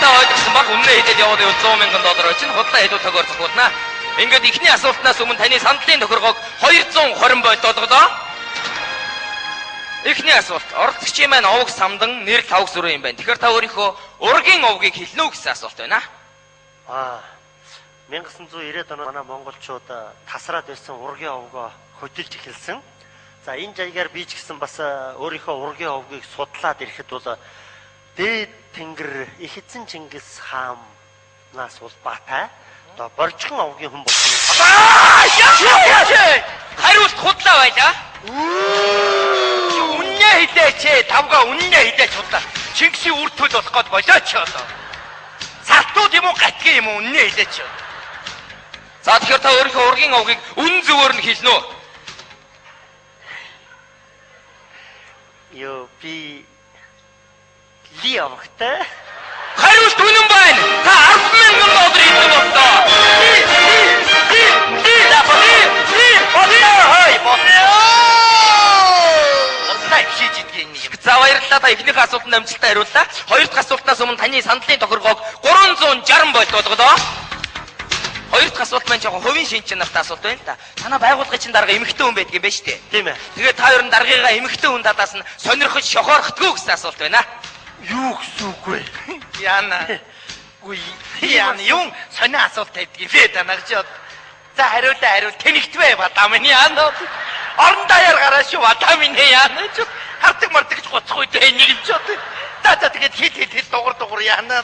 Асуултаа ойлгосон баг өмнө хэлээд яваад байвал 100 мянган доллар чинь худлаа хэлүү төгөөр зохиулна. Ингээд эхний асуултнаас өмнө таны сандлын тохиргоог 220 болт олголоо. Эхний асуулт. Оролцогчийн маань овог самдан нэр тавг сүрэн юм байна. Тэгэхээр та өөрийнхөө ургийн овгийг хэлнэ үү гэсэн асуулт байна. 1990-ад онд манай монголчууд тасраад байсан ургийн овгоо хөдөлж эхэлсэн. За энэ жаягаар би ч гэсэн бас өөрийнхөө ургийн овгийг судлаад ирэхэд бол дээд тэнгэр их эзэн Чингис хаанаас улбаатай одоо боржхон овгийн хүн болсон. Хариулт худлаа байлаа. Үннээ хэлээч ээ. Тавга үннээ хэлээч худлаа. Чингисийн үр төл болох гээд болооч одоо. Сартууд юм уу гатгийн юм уу үннээ хэлээч. За тэгэхээр та өөрийнхөө ургийн овгийг үн зөвөөр нь хэлнэ үү? Йоо би Ли овогтой. Хариулт үнэн байна. Та 10,000 доллар хийсэн боллоо. За баярлалаа. Та эхнийхээ асуултанд амжилттай хариуллаа. Хоёр дахь асуултнаас өмнө таны сандлын тохиргоог 360 болт болголоо. Хоёр дахь асуулт маань жоохон хувийн шинж чанартай асуулт байна л да. Танай байгууллагын чинь дарга эмэгтэй хүн байдаг юм байна шүү дээ. Тийм ээ. Тэгээд та ер нь даргыгаа эмэгтэй хүн талаас нь сонирхож шохоорхдгоо гэсэн асуулт байна. Юу гэсэн үг вэ? Яна. Үгүй яна юм сонио асуулт тавьдаг юм бэ танаг чи. За хариулаа хариул тэнэгтвэ бадам минь яана. Орон даяар гараа шүү бадам минь яана чи. Хардаг мардаг гэж гоцохгүй дээ нэг юм чи. За за тэгээд хит хит хит дугар дугар яана.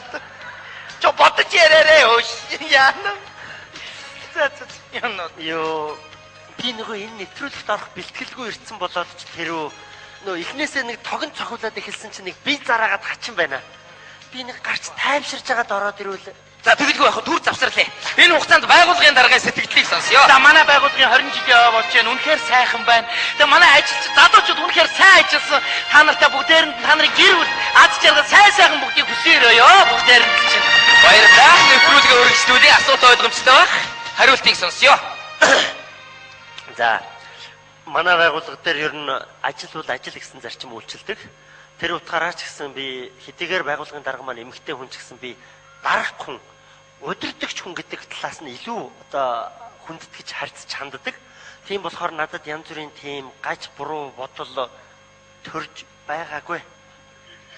Чо бодож яриарэ хөөш яана. За за яана. Йоо би нөгөө энэ нэвтрүүлэгт орох бэлтгэлгүй ирсэн болоод ч тэрөө нөө эхнээсээ нэг тогон цохиулаад эхэлсэн чинь нэг би зараагаад хачин байна. Би нэг гарч тайвширж байгаад ороод ирвэл За тэгэлгүй яах вэ? Түр завсарлаа. Энэ хугацаанд байгууллагын даргын сэтгэлдлийг сонсъё. За манай байгууллагын 20 жилийн болж байна. Үнэхээр сайхан байна. Тэгээ манай ажилч залуучууд үнэхээр сайн ажилласан. Та нартай бүгдээрэнд та нарын гэр бүл аз жаргал сайн сайхан бүгдийг хүсье өрөөё. Бүгдээрэнд чинь. Баярлалаа. Нэвтрүүлгээ үргэлжлүүлье. Асуулт ойлгомжтой байх. Хариултыг сонсъё. За манай байгууллага дээр ер нь ажил бол ажил гэсэн зарчим үйлчилдэг. Тэр утгаараа ч гэсэн би хэдийгээр байгууллагын дарга маань эмэгтэй хүн ч гэсэн би дарах хүн, удирдагч хүн гэдэг талаас нь илүү одоо хүндэтгэж харьцаж ханддаг. Тийм болохоор надад янз бүрийн тийм гаж буруу бодол төрж байгаагүй.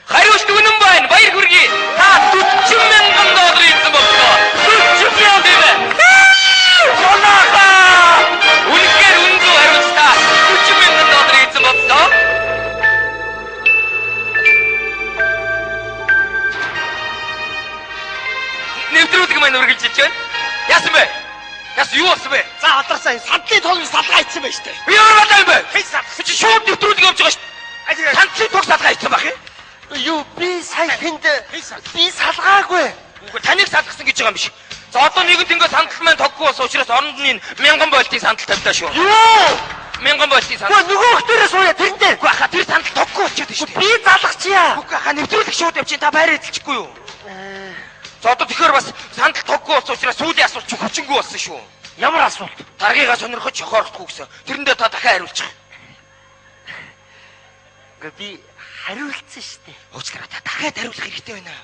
Хариулт үнэн байна. Баяр хүргэе. Та 40,000 доллар хийсэн боллоо. 40,000 тийм ээ. Манайхаа! Үнэхээр үнэн зөв хариулт та 40,000 доллар хийсэн боллоо. Нэвтрүүлэг маань үргэлжилж байна. Яасан бэ? Яасан юу болсон бэ? За алдарсан сандлын тоог салгаа хийсэн байж тээ. Би ямар болоо юм бэ? Хий салгасан. Чи шууд нэвтрүүлэг явж байгаа шүү дээ. Сандлын тог салгаа хийсэн байх юм. Юу би сая тэнд би салгаагүй. Үгүй таныг салгасан гэж байгаа юм биш. За одоо нэгэнт ингээ сандал маань тоггүй болсон учраас оронд нь 1000 болтын сандал тавилаа шүү. Юу? 1000 болтын сандал. Үгүй нөгөө хөтөрөө сууя тэрэн дээр. Үгүй хаа тэр сандал тоггүй болчиход шүү дээ. Би залгачихъя. Үгүй хаа нэвтрүүлэг шууд явчих та байраа эзэлчихгүй юу? За одоо тэгэхээр бас сандал тоггүй болсон учраас сүүлийн асуулт чи хүчингүй болсон шүү. Ямар асуулт? Даргыгаа сонирхож хохиорохгүй гэсэн. Тэрэндээ та дахиад хариулчих. Үгүй би хариулцсан шүү дээ. Уучлаарай та дахиад хариулах хэрэгтэй байна.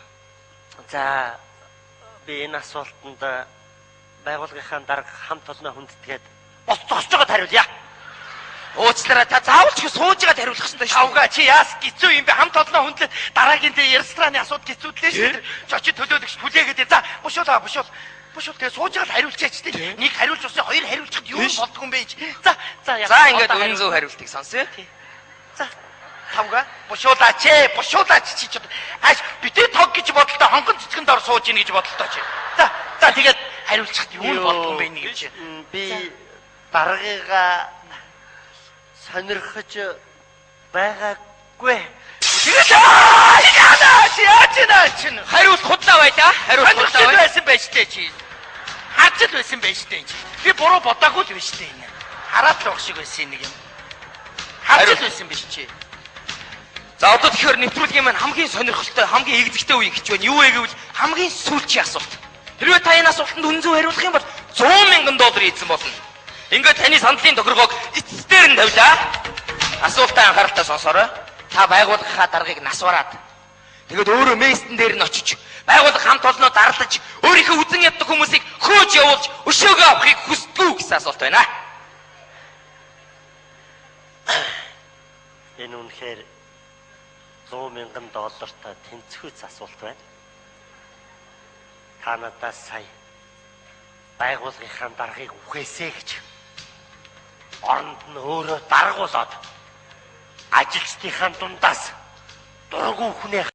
За би энэ асуултанд байгууллагынхаа дарга хамт олноо хүндэтгээд бос зогсож байгаад хариулъя. Уучлаарай та заавал ч сууж байгаад хариулах хэрэгтэй шүү. Тавга чи яас гизүү юм бэ? Хамт олноо хүндлээд дараагийн дээр рестораны асуудал гизүүдлээ шүү дээ. Жочид төлөөлөгч хүлээгээд за бушуулаа бушуул. Бушуул тэгээ сууж байгаад хариулчаач тий. Нэг хариулж усан хоёр хариулчихад юу болдгоо юм бэ? За за За ингээд үнэн зөв хариултыг сонсъё. За тавга бушуулаач ээ бушуулаач чи ч ааш битээ тог гэж бодолтой хонгон цэцгэн дор сууж ийн гэж бодолтой чи. За за тэгээд хариулчихад юу болдгоо юм бэ нэг чи. Би даргыгаа сонирхож байгаагүй. Тэгээд яана чи яаж наа чин. Хариулт худлаа байлаа. Хариулт худлаа Сонирхож бай. байсан байж тээ чи. Харж л байсан байж тээ чи. Би буруу бодоагүй л биш тээ энэ. Хараад л байх шиг байсан нэг юм. Харж л байсан биш чи. За одоо тэгэхээр нэвтрүүлгийн маань хамгийн сонирхолтой, хамгийн эгзэгтэй үе гэж байна. Юу вэ гэвэл хамгийн сүүлчийн асуулт. Хэрвээ та энэ асуултанд үнэн зөв хариулах юм бол 100,000 доллар ийдсэн болно. Ингээд таны сандлын тохиргоог эцэстээр нь тавилаа. Асуултаа анхааралтай сонсоорой. Та байгууллагынхаа даргаыг нас бараад Тэгээд өөрөө местэн дээр нь очиж байгууллага хамт олноо дарлаж өөрийнхөө үзэн яддаг хүмүүсийг хөөж явуулж өшөөгөө авахыг хүсдэг үү гэсэн асуулт байна. Энэ үнэхээр 100 мянган доллартай тэнцвэрц асуулт байна. Та надаас сая байгууллагынхаа даргаыг үхээсэй гэж оронд нь өөрөө дарга болоод ажилчдынхаа дундаас дургу хүнээ